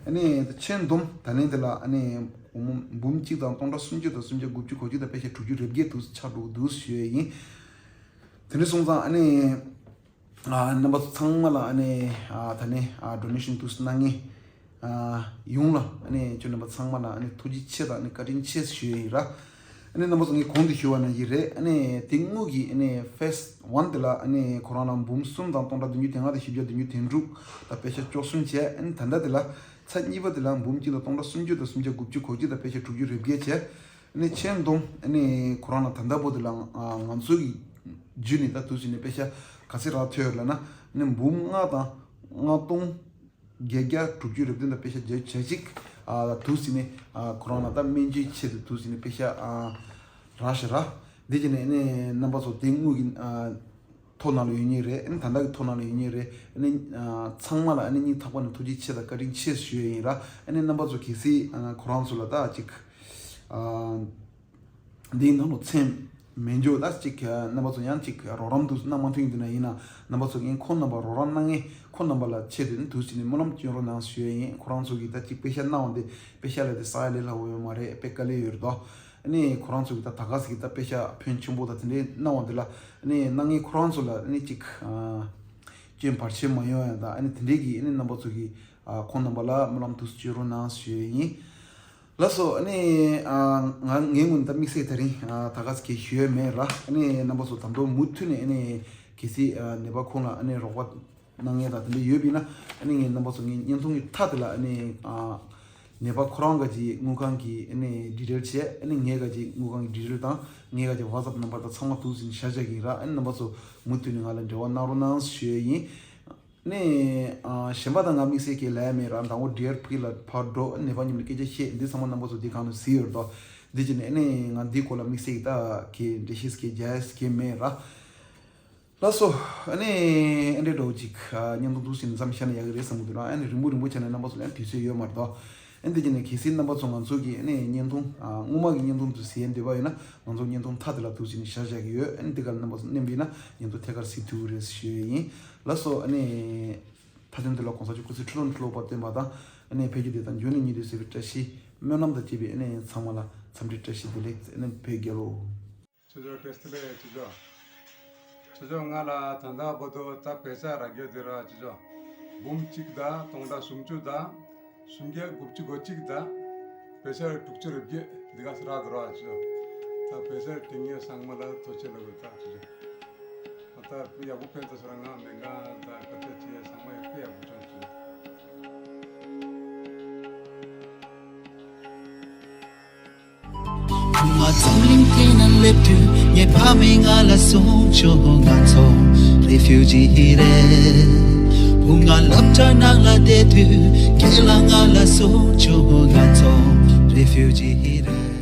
ཨ་ནི་མཆན་འདོམས་ད་ལན་དེ་ལ་ཨ་ནི་འབུམ་གཅིག་དང་སྟོང་ཕྲག་སུམ་ཅུ་དང་སུམ་བརྒྱ་དགུ་བཅུ་གོ་གཅིག་དང་པད་ཤག་དྲུག་ཅུ་རེ་བརྒྱད་དུ་ཆགས་འགྲོ་འདུག་ཞུ་ཡས་ཡིན། དེ་འདྲ་སོང་ཙང་ཨ་ནི། ཨ་རྣམ་པ་ཚོ་ཚང་མ་ལ་ཨ་ནི་ཨ་ད་ནི་ཨ་ཌོ་ནེ་ཤན་དུ་གནང་མཁན་ཨ་ཡོངས་ལ་ཨ་ནི་ཁྱོད་རྣམ་པ་ཚང་མ་ལ་ཨ་ནི་ཐུགས་རྗེ་ཆེ་དང་ཨ་ནི་བཀའ་དྲིན་ཆེ་ཞུ་ཡས་ཡིན་ར། ཨ་ནི་རྣམ་པ་ཚོ་ངས་གོང་དུ་ཞུ་བ་ནང་བཞིན་རེད། ཨ་ནི་དེ་སྔོན་གྱི་ཨ་ནི་ཕེ་སི་ཝན་དེ་ལ་ཨ་ནི་ཁོ་རང་ལ་འབུམ་གསུམ་དང་སྟོང་ཕྲག་བདུན་ཅུ་དོན་ལྔ་དང་བཞི་བརྒྱ་བདུན་ཅུ་དོན་དྲུག་དང་པད་ཤག་བཅུ་གསུམ་བྱས། ཨ་ནི་ད་ལྟ་དེ་ལ་ཚར་གཉིས་པ་དེ་ལ་འབུམ་གཅིག་དང་སྟོང་ཕྲག་སུམ་ཅུ་དང་སུམ་བརྒྱ་དགུ་བཅུ་གོ་གཅིག་དང་པད་ཤག་དྲུག་ཅུ་རེ་བརྒྱད་བྱས། ཨ་ནི་མཆན་འདོམས་ཨ་ནི་ཁོ་རང་ལ་ད་ལྟ་བར་དུ་ལ་ང་ང་ཚོ་གི་བརྒྱུད་ནས་ད་དུས་ཚོད་ནས་པད་ཤག་ག་ཚད་རག་ཐོན་ཡོད་ལབ་ན། ཨ་ནི་འབུམ་ལྔ་དང་ལྔ་སྟོང་བརྒྱད་བརྒྱ་དྲུག་ཅུ་རེ་བདུན་དང་པད་ཤག་བརྒྱད་ཅུ་གཅིག་ཨ་དུས་ཚོད་ནས་ཨ་ཁོ་རང་ལ་ད་སྨན་བཅོས་ཆེད་དུ་དུས་ཚོད་ནས་པད་ཤག་ཨ་རག་ཤག་ར། འདི་བྱས་ནས་ཨ་ནི་རྣམ་པ་ཚོ་དེ་དངུལ་གྱི་ཨ་ཐོ་ནང་ལ་ཡོད་ཉེན་རེད། ཨ་ནི་ད་ལྟ་གི་ཐོ་ནང་ལ་ཡོད་ཉེན་རེད། ཨ་ནི་ཨ་ཚང་མ་ལ་ཨ་ནི་སྙིང་ཐག་པ་ནས་ཐུགས་རྗེ་ཆེ་དང་བཀའ་དྲིན་ཆེ་ཞུ་ཡས་ཡིན་ར། ཨ་ནི་རྣམ་པ་ཚོ་གལ་སྲིད་ཨ་ཁོ་རང་ཚོ་ལ་ད་ཅིག་ཨ་འདིའི་ནང་ལ་མཚན་མེད་འཇོག་ད་ཅིག་རྣམ་པ་ཚོ་ཡང་ཅིག་རོགས་རམ་དུ་གནང་མ་ཐུབ་ཡིན་དུས་ན་ཡིན་ན། རྣམ་པ་ཚོ་ངས་ཁོང་རྣམ་པ་རོགས་རམ་གནང་མཁན་ཁོང་རྣམ་པ་ལ་ཆེད་དུ་ནི་དུས་ཚོད་ནས་སྨོན་ལམ་སྐྱོན་རོགས་གནང་ཞུ་ཡས་ཡིན། ཁོ་རང་ཚོ་གིས་ད་ཅིག་པད་ཤག་གནང་བ་འདི་པད་ཤག་ལ་དེ་ས་ཡ་ལས་སླ་བོ་ཡོད་མ་རེད། དཔེ་དཀའ་ལས་ཡོད་རེད་དོ། ཨ་ནི་ཁོ་རང་ཚོ་གི་ད་ད་ག་ཟེ་གི་ད་པད་ཤག་ཕོན་ཆེན་པོ་ད་དེ་འདྲའི་གནང་བ་འདི་ལ་ཨ་ནི་གནང་མཁན་ཁོ་རང་ཚོ་ལ་ཨ་ནི་ཅིག་ཨ་སྐྱོན་བར་ཆད་མ་ཡོང་ཡ་ད་ཨ་ནི་དེ་འདྲའི་གི་ཨ་ནི་རྣམ་པ་ཚོ་གི་ཨ་ཁོང་རྣམ་པ་ལ་སྨོན་ལམ་ཐུགས་སུ་ཆེ་རུ་གནང་ཞུ་ཡས་ཡིན། ལགས་སོ། ཨ་ནི་ཨ་ང་ངའི་ངོས་ནས་ད་དམིགས་བསལ་དེ་རིང་ཨ་ད་ག་ཟེ་གི་ཞུ་ཡས་མེད་ར། ཨ་ནི་རྣམ་པ་ཚོ་ད་དུང་མུ་མཐུད་ནས་ཨ་ནི་གལ་སྲིད་ཨ་ནད་པ་ཁོང་ལ་ཨ་ནི་རོགས་པ་གནང་མཁན་དང་དེ་འདྲ་ཡོད་པ་ཡིན་ན། ཨ་ནི་ངས་རྣམ་པ་ཚོ་ངའི་བརྙན་ཐུང་གི་མཐའ་དེ་ལ་ཨ་ནི་ཨ་ནད་པ་ཁོ་རང་ག་ཅིག་དངུལ་ཁང་གི་ཨ་ནི་ཌི་ཊེལ་བྱས། ཨ་ནི་ངའི་ག་ཅིག་དངུལ་ཁང་གི་ཌི་ཊེལ་དང་ངའི་ག་ཅིག་ཝ་ཊི་སེབ་ནམ་བར་དང་ཚང་མ་འདུག་སེ་བཞག་བཞག་གི་ཡིན་ར། ཨ་ནི་རྣམ་པ་ཚོ་མུ་མཐུད་ནས་ང་ལ་འབྲེལ་བ་གནང་རོགས་གནང་ཞུ་ཡས་ཡིན། ཨ་ནི་ཨ་གཞན་པ་ད་ང་དམིགས་བསལ་གྱི་ལབ་ཡ་མེད་ར། མདང་དགོང་ཌི་ཨར་ཕི་ལ་ཕར་འགྲོ། ནད་པ་མཉམ་དུ་སྐད་ཆ་བཤད། འདི་ཚང་མ་རྣམ་པ་ཚོ་འདི་སྒང་ལ་གཟིགས་ཡོད་རེད་དོ། འདི་བྱས་ནས་ཨ་ནི་ང་འདིའི་སྐོར་ལ་དམིགས་བསལ་གྱི་ད་གི་འགྲེལ་བཤད་ཀྱི་རྒྱག་ཡས་ཀྱི་མེད་ར། ལགས་སོ། ཨ་ནི་ཨ་འདྲའི་འདྲ་བོ་ཅིག་ཨ་བརྙན་ཐུང་འདུག་ཟིན་མཚམས་བཞག་ན་ཡག་གི་རེད་བསམ་གི་འདུག་ར། ཨ་ནི་རིང་པོ་རིང་པོ་བྱས་ན་རྣམ་པ་ཚོ་ལ་ཡང་དུས་ཚོད་ཡོད་མ་རེད་དོ། ཨ་ནི་དེ་བྱས་ནས་གལ་སྲིད་རྣམ་པ་ཚོ་ང་ཚོ་གི་ཨ་ནི་བརྙན་ཐུང་ཨ་སྔོན་མ་གི་བརྙན་ཐུང་དེ་གཟིགས་འདོད་པ་ཡོད་ན་ང་ཚོ་བརྙན་ཐུང་མཐའ་དེ་ལ་འདུག་ཟིན་བཞག་བཞག་གི་ཡོད། ཨ་ནི་དེ་ག་ལ་རྣམ་པ་ཚོ་མཉམ་པ་ཡིན་ན་བརྙན་ཐུང་ཐད་ཀར་གཟིགས་ཐུབ་ཀྱི་རེད་ཞུ་ཡས་ཡིན། ལགས་སོ། ཨ་ནི་མཐའ་དོན་དེ་ལ་གོང་ས་མཆོག་སྐུ་ཚེ་ཁྲི་ལོ་ཁྲི་ལོ་བར་བརྟན་པ་དང་ཨ་ནི་ཕན་རྒྱུ་དེ་དང་འབྱོར་ནས་ཉེ་དུས་ཟེར་བའི་བཀྲ་ཤིས་སྨོན་ལམ་དང་བཅས་པའི་ཨ་ནི་ཚང་མ་ལ་འཚམས་འདྲི་བཀྲ་ཤིས་བདེ་ལེགས། ཨ་ནི་བོད་རྒྱལ་ལོ། ཅོ་ཅོ་བཀྲ་ཤིས་བདེ་ལེགས་ཅོ་ཅོ། ཅོ་ཅོ་ང་ལ་ད་ལྟ་བར་དུ་ད་བེ་ཤ་རག་རྒྱུ་དེ་ར་ཅོ་ཅོ། འབུམ་གཅིག་དང་སྟོང་ཕྲག་སུམ་ཅུ་དང་སུམ་བརྒྱ་དགུ་བཅུ་གོ་གཅིག་དང་བེ་ཤ་དྲུག་ཅུ་རེ་བརྒྱད་འདི་ག་ས་རག་འདུག་ར་ཅོ་ཅོ། ད་བེ་ཤ་དེ་ངས་ཚང་མ་ལ་ཐུགས་རྗེ་ཆེ་ལབ་དགོས་ད་ཅོ་ཅོ། ད་ཡག་པོ་ཕན་ཐོགས་སོང་། ང་མི་འགང་ད་སྐད་ཆ་བྱེད་ཡ་ཚང་མ་ཡག་པོ་ཡག་པོ་བྱུང་སོང་། བུ་ང་འཛམ་གླིང་སྟེང་ན་སླེབས་དུས་ངའི་ཕ་མས་ང་ལ་གསུངས་བྱུང་། ང་ཚོ་རེ་ཕིའུ་ཇི་རེད། བུ་ང་སློབ་གྲྭ་ནང་ལ་བསྡད་དུས་ཁྱེད་ལ་ང་ལ་གསུངས་བྱུང་། ང་ཚོ་རེ་ཕིའུ་ཇི་རེད།